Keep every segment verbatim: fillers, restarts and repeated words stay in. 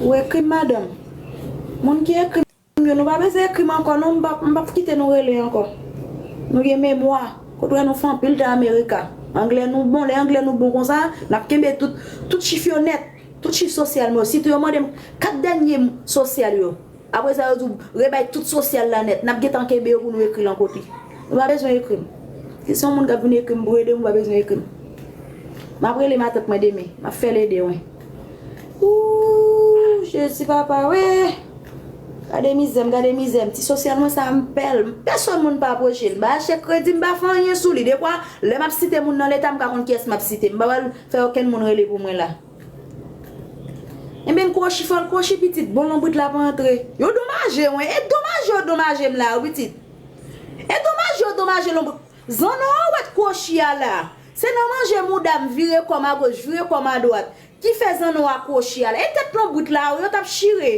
Ou ekri m, madanm. Moun ki ekri m yo, nou pa bezwen ekri m ankò non, m p ap, m p ap kite nou rele ankò. Nou gen memwa. Kote w wè nou fè anpil tan Amerika. Anglè nou bon, lè anglè nou bon konsa, n ap kenbe tout, tout chif yo nèt. Tout chif sosyal mwen yo. Sitou yo mande m kat dènye sosyal yo. Apre sa, yo di w rebay tout sosyal la nèt. N ap gentan kenbe yo pou nou ekri l yon kote. Nou pa bezwen ekri m. Si se yon moun k ap vin ekri m pou ede m, ou pa bezwen ekri m. M ap rele matant mwen demen. M ap fè l ede w. Ooh, Jezi papa, wi. Gade mizè m, gade mizè m. Ti sosyal mwen sa, m pè l. Pèsonn moun pa apwoche l. M pa achte kredi, m pa fè anyen sou li. Defwa, lè m ap site moun nan leta, m ka konn kiyès m ap site. M pa pral fè okenn moun rele pou mwen la. Ebyen, kwochi fò l kwochi, pitit. Bon, lonbrit la pa antre. Yo domaje, wi. E domaje yo domaje m la, wi, pitit. E domaje yo domaje lonbrit. Zanno a ou wè t kwochi a la. Se nan manje mouda m vire kò m agoch, vire kò m adwat. Ki fè zanno a kwochi a la. E tèt lonbrit la, wi, yo t ap chire.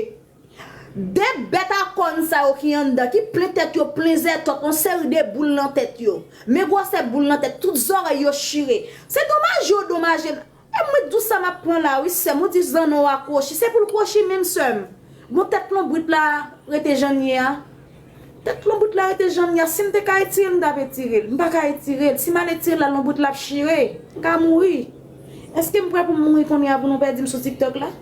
De bèt a kòn sa yo ki anndan, ki plen tèt yo, plen zètòt, yon seri de boul nan tèt yo. Men gwosè boul nan tèt, tout zòrèy yo chire. Se domaje yo domaje m. E mwen di w sa m ap pran la, wi, sè m. Ou di zanno a kwochi. Se pou l kwochi menm, sè m. Bon, tèt lonbrit la rete jan l ye a. Tèt lonbrit la rete jan l ye a. Si m te ka etire l, m t ap etire l. M pa ka etire l. Si m al etire l la, lonbrit la ap chire. M ka mouri. Èske m prè pou m mouri kounye a pou nou pèdi m sou TikTok la?